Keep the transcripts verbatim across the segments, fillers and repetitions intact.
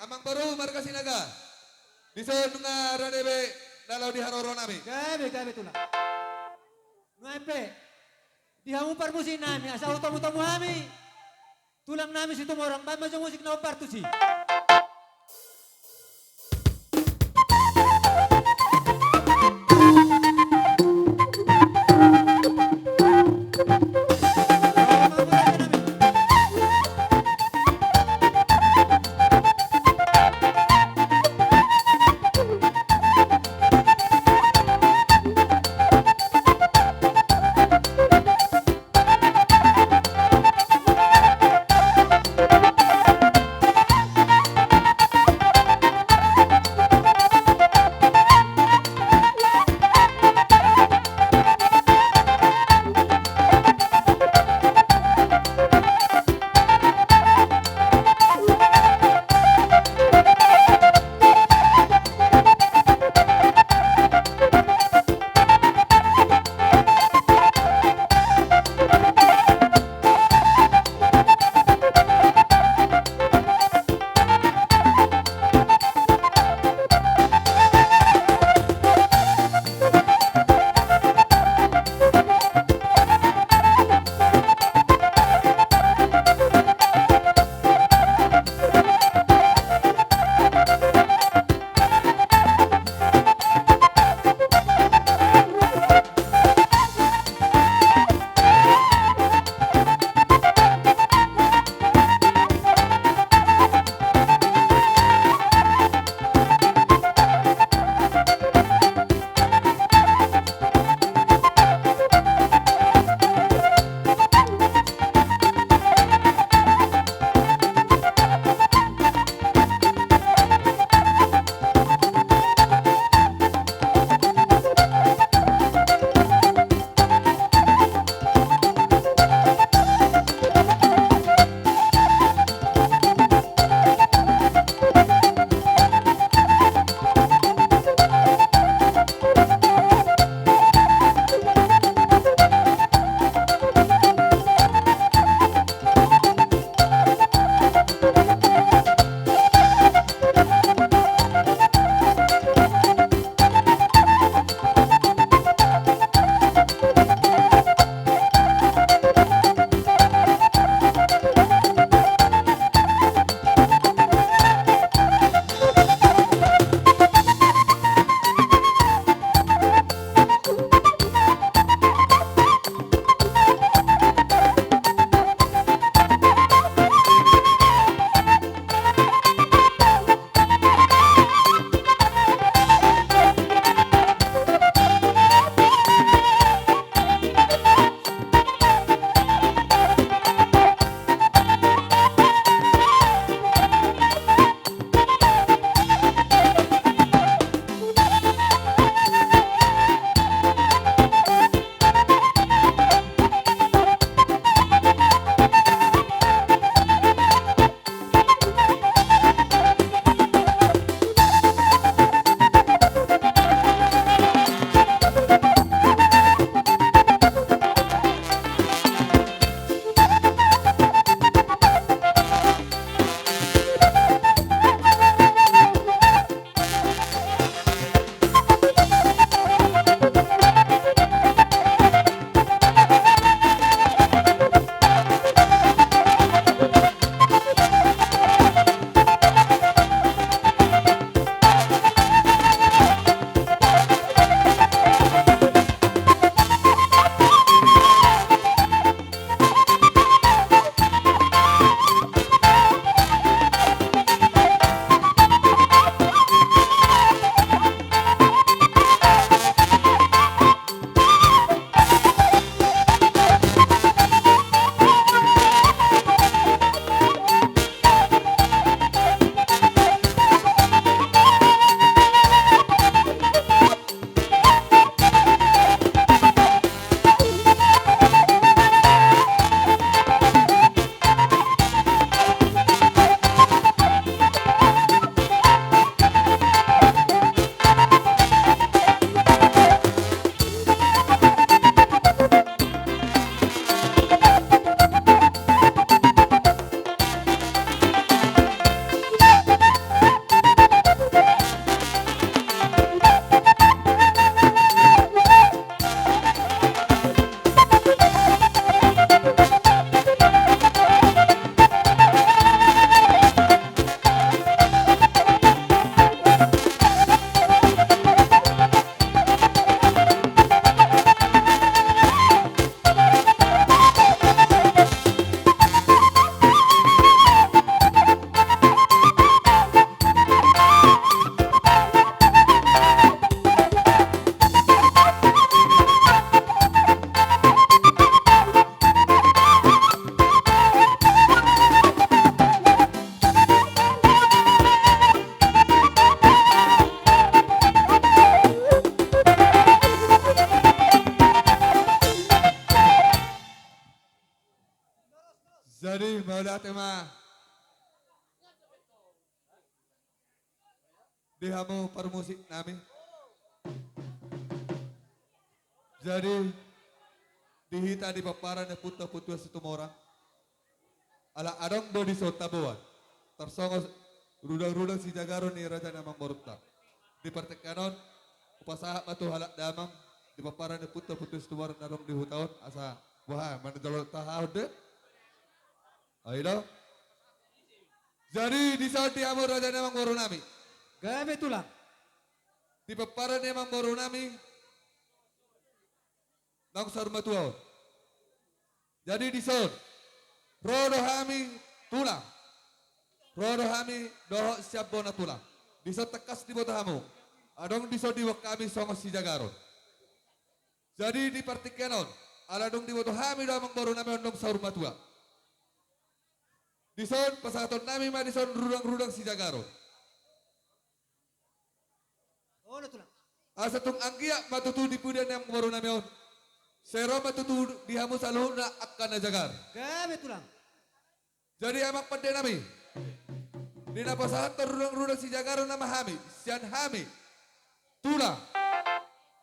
Amangboru marga Sinaga. Dison nunga rade be na laho di haroro nami. Gabe, gabe tulang. Nuaeng pe, di hamu parmusik nami, asa hutomu-tomu hami tulang nami Situmorang, baen ma jo musik na hombar tusi. Di hamu parmusik nami. Jadi, di hita di pomparan ni Ompunta Ompu Tuan Situmorang, ala adong do dison taboan tarsongon rudang-rudang sijagaron ni raja ni amangborunta. Di partingkian on, hupasahat ma tu halak damang di pomparan ni Ompunta Ompu Tuan Situmorang na adong di huta on, asa boha, manjalo tahaon de. Ai do. Jadi, dison di hamu raja ni amangboru nami. Gabe tulang. Di pomparan ni amangboru nami naung saur matua on. Jadi dison, ro do hami tulang. Ro do hami dohot sian bona tulang. Dison tangkas diboto hamu, adong dison diboan hami songon sijagaron. Jadi di partingkian on, ala dung diboto hami do amangboru nami on naung saur matua, dison pasahaton nami ma dison rudang-rudang sijagaron. Olo tulang. Asa tung anggiat ma tutu di pudi ni amangboru nami on, sai ro ma tutu di hamu saluhutna angka na jagar. Gabe tulang. Jadi amang pande nami, di na pasahathon rudang-rudang sijagaron nama hami, sian hami tulang.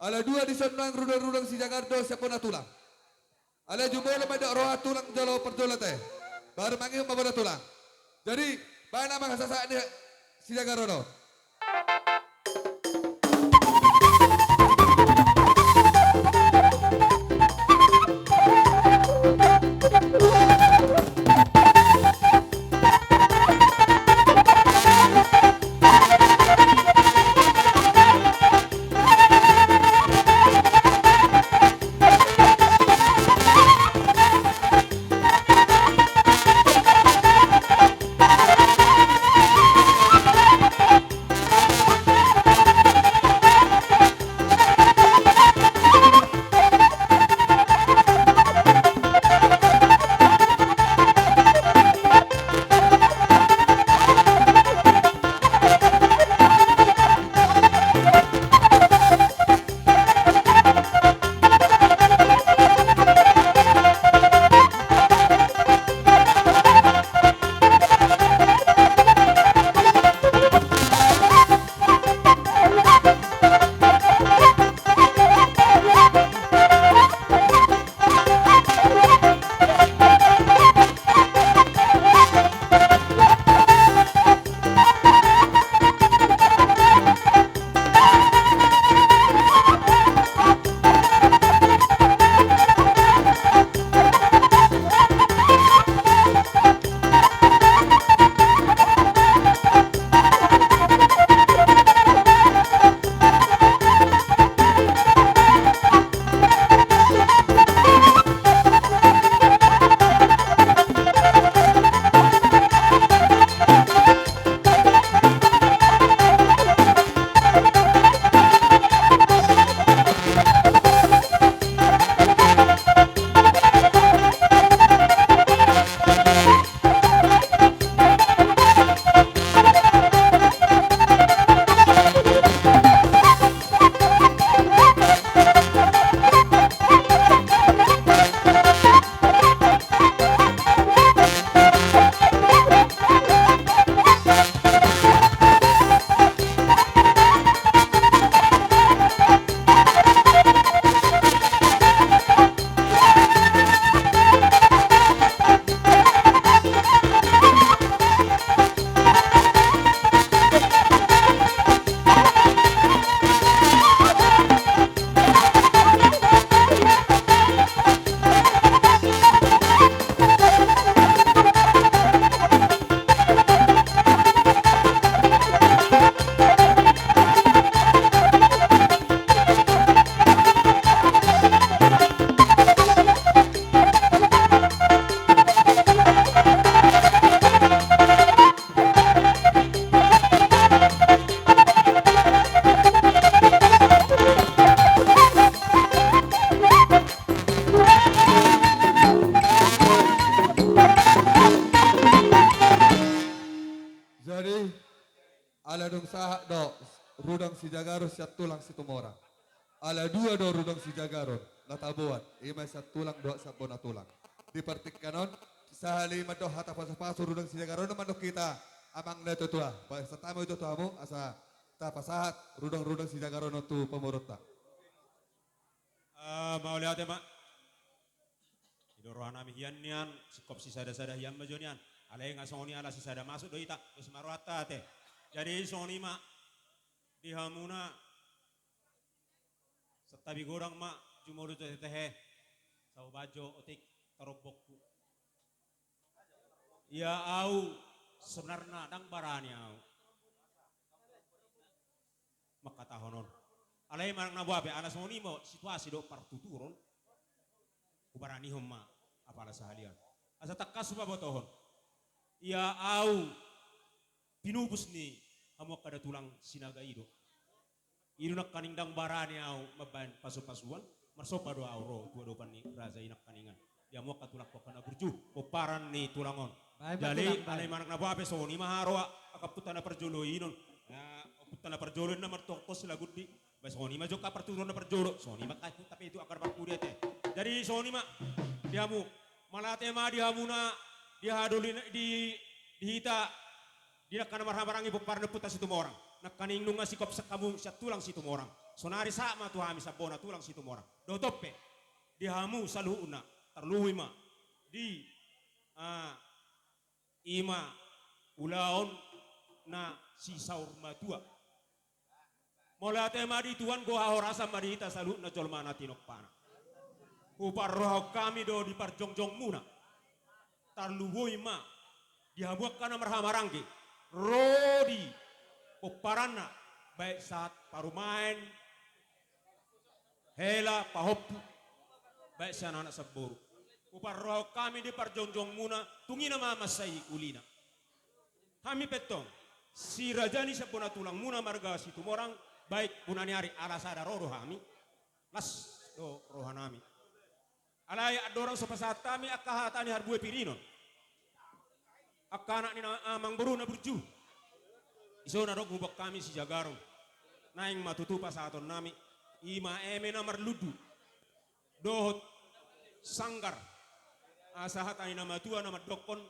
Ala dua dison nuaeng rudang-rudang sijagar do sian bona tulang. Alai jumolo ma didok roha tulang jolo parjolo te, baru mangihut ma bona tulang. Jadi baen amang sasahat ni sijagaron on. Jadi, ala dung sahat do rudang sijagaron sian tulang Situmorang. Ala dua do rudang sijagaron na taboan, ima sian tulang dohot sian bona tulang. Di partingkian on, sahali mandok hata pasupasu rudang sijagaron on mandok hita amang na tuatua. Pasahat hami jo tu hamu asa tapasahat rudang-rudang sijagaron on tu pamoruonta. Ah, mauliate ma. I do rohanami hian nian, singkop sisada-sada hian ma jo nian. Alai nga songon i ala sisada masuk do hita, dos ma rohanta ate. Jadi songon i ma, di hamuna, santabi godang ma, jumolo jo tehe, saotik jo otik, tarombokku. Ia au, sebenarna ndang barani au mangkatahon on. Alai manang na boha pe, ala songon i ma situasi dohot partuturon, hubaranihon ma apala sahali on. Asa tangkas hupabotohon. Ia au, pinupus ni hamu angka datulang Sinaga i do. I do nangkaning ndang barani au mambahen pasu-pasuan, marsomba do au ro tu adopan ni raja i nangkaningan. Di hamu angka tulangku angka na burju, pomparan ni tulang on. Baen ma tulang, baen. Jadi alai manang na boha pe, songon i ma haroa angka ompunta na parjolo i non. Ya, ompunta na parjolo i na martongkos lagundi. Baen songon i ma jo angka partuturon na parjolo, songon i ma angka ompunta pe tu angka na parpudi ate. Jadi songon i ma, di hamu, mauliate ma di hamuna, di hadoli na, di, di hita, di angka na marhahamaranggi pomparan ni ompunta Situmorang. Nangkaning nunga sikop sian hamu sian tulang Situmorang, sonari sahat ma tu hami sian bona tulang Situmorang. Dohot on pe, di hamu saluhutna, tarlumobi ma di, ah, i ma ulaon na sisaur matua. Mauliate ma di Tuhan, goar hahorasan ma di hita saluhutna jolma na tinompana. Huparrohahon hami do di parjongjongmuna, tarlumobi ma di hamu angka na marhahamaranggi, ro di pomparanna, baik sahat parumaen, hela, pahompu, baik sian anak sian boru. Huparrohahon hami di parjongjongmuna, tung i na ma mansai ulina. Hami pe antong, si raja ni sian bona tulangmuna marga Situmorang, baik bona ni ari ala sada ro do hami, las do rohanami. Alai andorang so pasahat hami angka hata ni harbue pir i non, angka anak ni na, amangboru na burju, dison adong huboan hami sijagaron. Naeng ma tutu pasahatonnami, i ma eme na marlundu dohot sanggar. Asa hata ni na matua na mandokkon,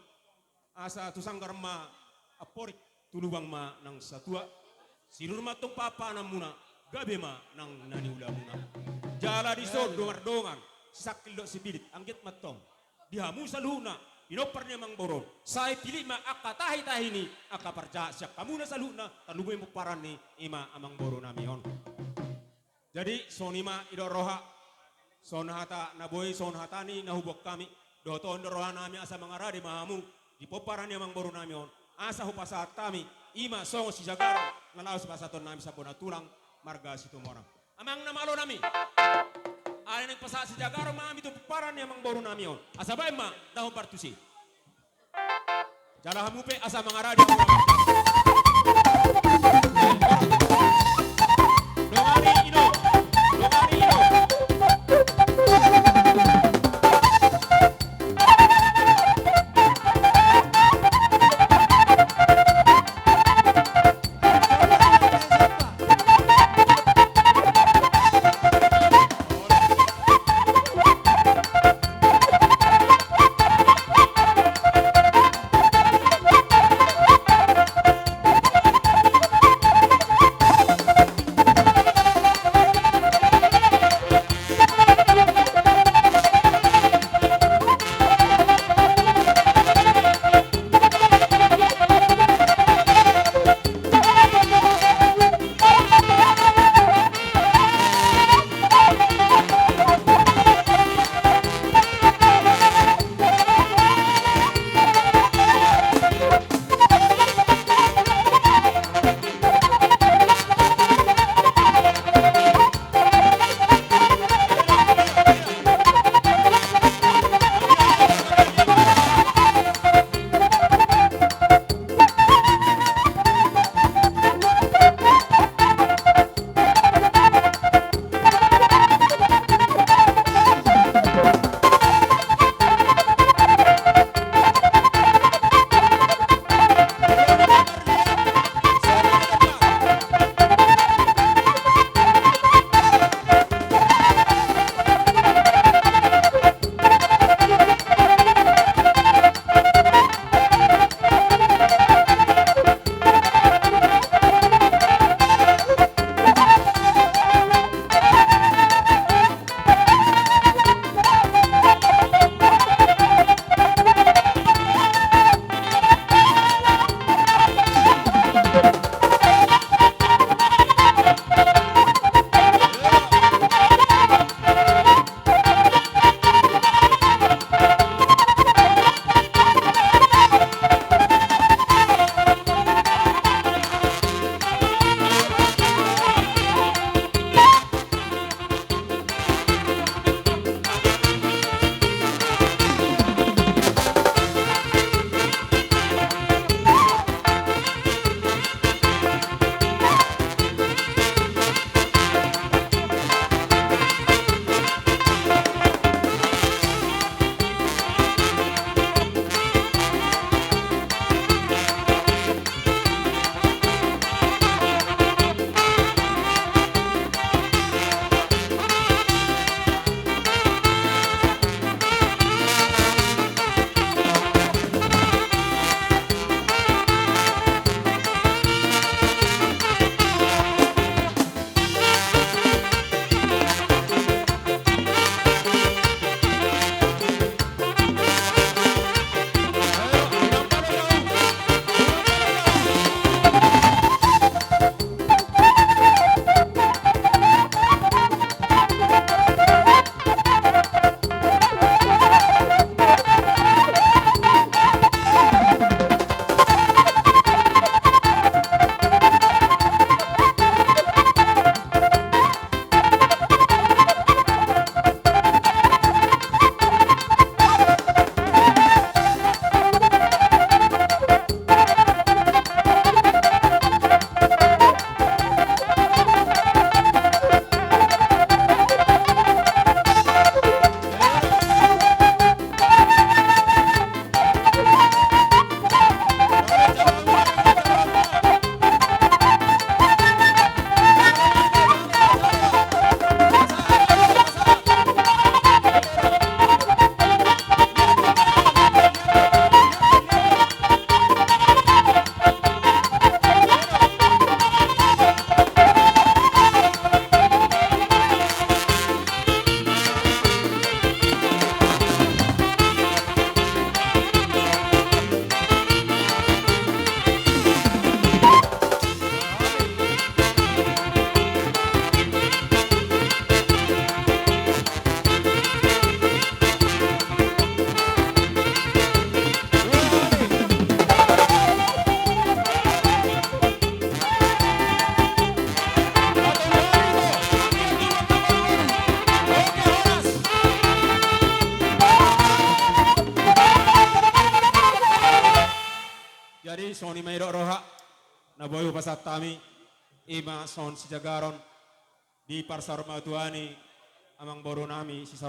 asa tu sanggar ma amporik, tu lubang ma nang satua. Sidur ma antong pahanpahananmuna, gabe ma nang na niulamuna. Jala dison do mardongan sisangkil dohot sipillit, anggiat ma antong di hamu saluhutna, pinompar ni amangboru on, sai pillit ma angka tahi-tahi ni angka parjahat sian hamuna saluhutna, tarlumobi pomparan ni i ma amangborunami on. Jadi songon i ma i do roha, songon hata na boi, songon hata ni na huboan hami, dohot on do rohanami asa mangarade ma hamu di pomparan ni amangborunami on, asa hupasahat hami i ma songon sijagaron na laho sipasahatonnami sian bona tulang marga Situmorang. Amang na malonami, alai naeng pasahat sijagaron ma hami tu pomparan ni amangborunami on, asa baen ma na hombar tusi. Jala hamu pe asa mangarade. Dongani i do, dongani i do. Songon i ma didok roha na boi hupasahat hami, i ma songon sijagaron di parsaurmatuaon i amangboru nami si saur